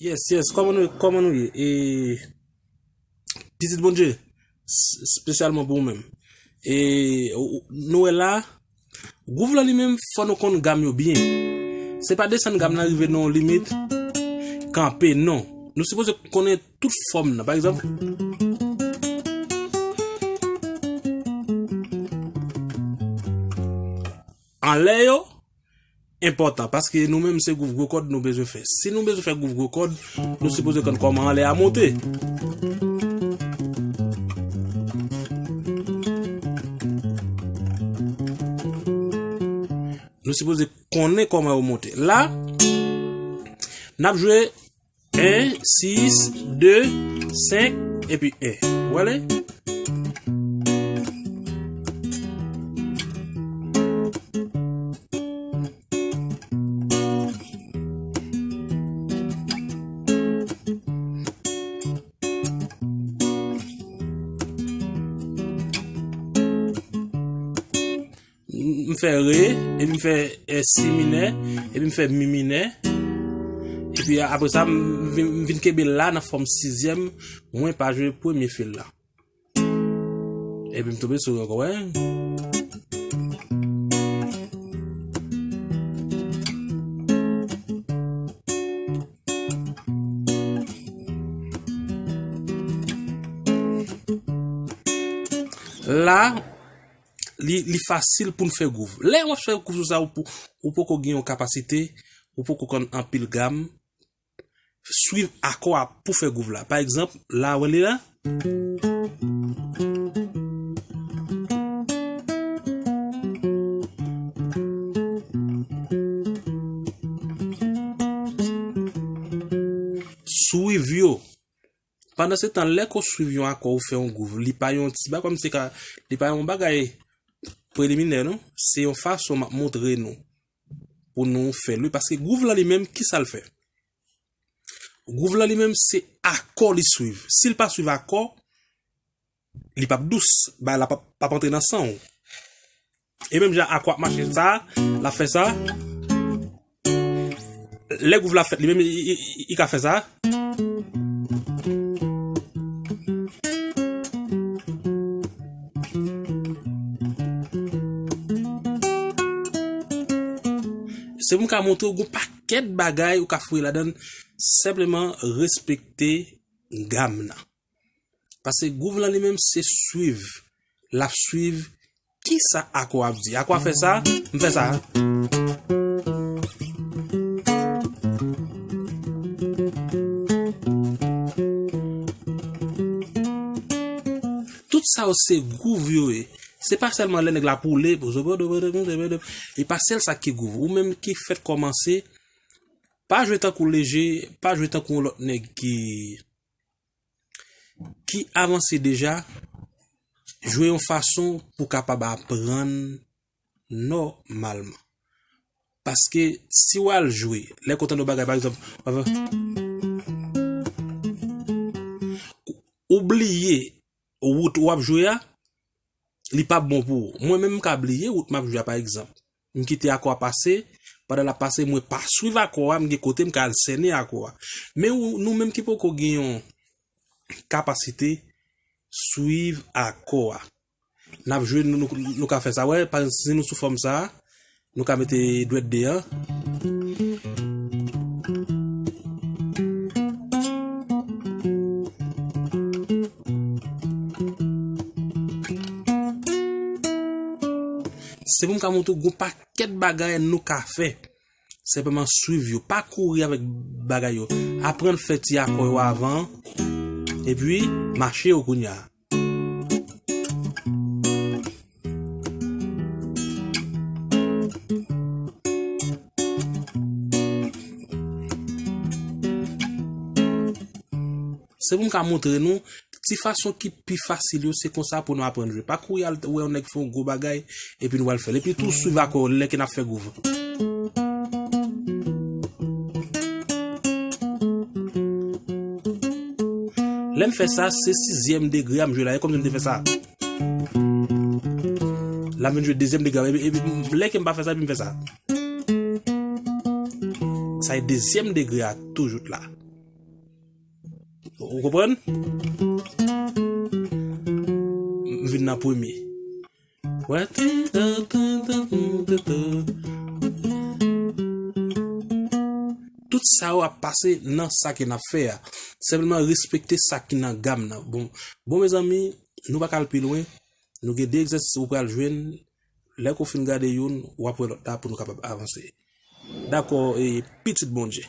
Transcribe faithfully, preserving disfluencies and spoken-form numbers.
Yes, yes, kòman nou, kòman nou ye? E, pitit Bondye, s-, espesyalman pou ou menm. E, ou, ou, nou wè la, gwouv lan li menm, fò nou konn gam yo byen. Se pa desann gam nan rive nan yon limit, kanpe, non. Nou sipoze konnen tout fòm nan. Pa egzanp, anlè yo, enpòtan, paske nou menm se gwouv gwo kòd nou bezwen fè. Si nou bezwen fè gwouv gwo kòd, nou sipoze konn kòman anlè a monte. Nou sipoze konnen kòman yo monte. La, n ap jwe en, sis, de, senk, epi en. Ou wè li? M fè re, epi m fè, eh, si minè, epi m fè mi minè. Epi a-, apre sa, m vin, m vin kenbe la nan fòm sizyèm, mwen pa jwe premye fil la. Epi m tonbe sou ankò, wè. La, li, li fasil pou n fè gwouv. Lè w ap fè gwouv sou sa, ou pou, ou poko gen yon kapasite, ou poko konn anpil gam, swiv akò a pou fè gwouv la. Pa egzanp, la, wè li la. Swiv yo. Pandan se tan, lè ke w swiv yon akò, ou fè yon gwouv, li pa yon ti ba kòm se ka, li pa yon bagay preliminè, non. Se yon fason m ap montre nou pou nou fè l, wi, paske gwouv lan li menm, ki sa l fè? Gwouv lan li menm, se akò li swiv. Si l pa swiv akò, li p ap dous, bagay la p ap, p ap antre nan san w. E menm jan akò ap mache sa, l ap fè sa. Lè gwouv la fèt, li menm, li, li, li, li ka fè sa. Se pou m ka montre w gon pakèt bagay ou ka fouye ladan l, senpleman respekte gam nan. Paske gwouv lan li menm se swiv. L ap swiv kisa akò ap di. Akò ap fè sa, m fè sa. Tout sa yo se gwouv yo ye. Se pa sèlman lè nèg la poule, e pa sèl sa ki gwouv. Ou menm ki fèk kòmanse, pa jwe tankou leje, pa jwe tankou yon lòt nèg ki ki avanse deja, jwe yon fason pou w kapab aprann nòmalman. Paske si w al jwe, lè w kontan yon bagay, pa egzanp, ou bliye wout w ap jwe a, li p ap bon pou ou. Mwen menm, m ka bliye wout m ap jwe a, pa egzanp. M kite akò a pase, pandan l ap pase, mwen pa swiv akò a, m gen kote m ka al sènen akò a. Men ou, nou menm ki poko gen yon kapasite, swiv akò a. N ap jwe, nou, nou, nou ka fè sa. Wè, pa egzanp, si nou sou fòm sa a, nou ka mete dwèt de an. Se pou m ka montre w gon pakèt bagay nou ka fè. Senpleman swiv yo. Pa kouri avèk bagay yo. Aprann fè ti akò yo avan. Epi, mache yo kounye a. Se pou m ka montre nou ti fason ki pi fasil yo, se konsa pou nou aprann jwe. Pa kouri al wè yon nèg fè yon gwo bagay, epi nou al fè l. Epi tou swiv akò lè ke n ap fè gwouv. Lè m fè sa, se sizyèm degre a m jwe la, e kòmsi m te fè sa. La m vin jwe dezyèm degre a, epi, epi lè ke m pa fè sa, epi m fè sa. Sa e dezyèm degre a, toujou la. Ou konprann? M vin nan premye. Wè. Tout sa yo ap pase nan sa ke n ap fè a. Senpleman respekte sa ki nan gam nan. Bon, bon mezanmi, nou pa ka al pi lwen. Nou gen de egzèsis ou pral jwenn. Lè ke w fin gade youn, w ap wè lòt la pou nou kapab avanse. Dakò, e pitit Bondye.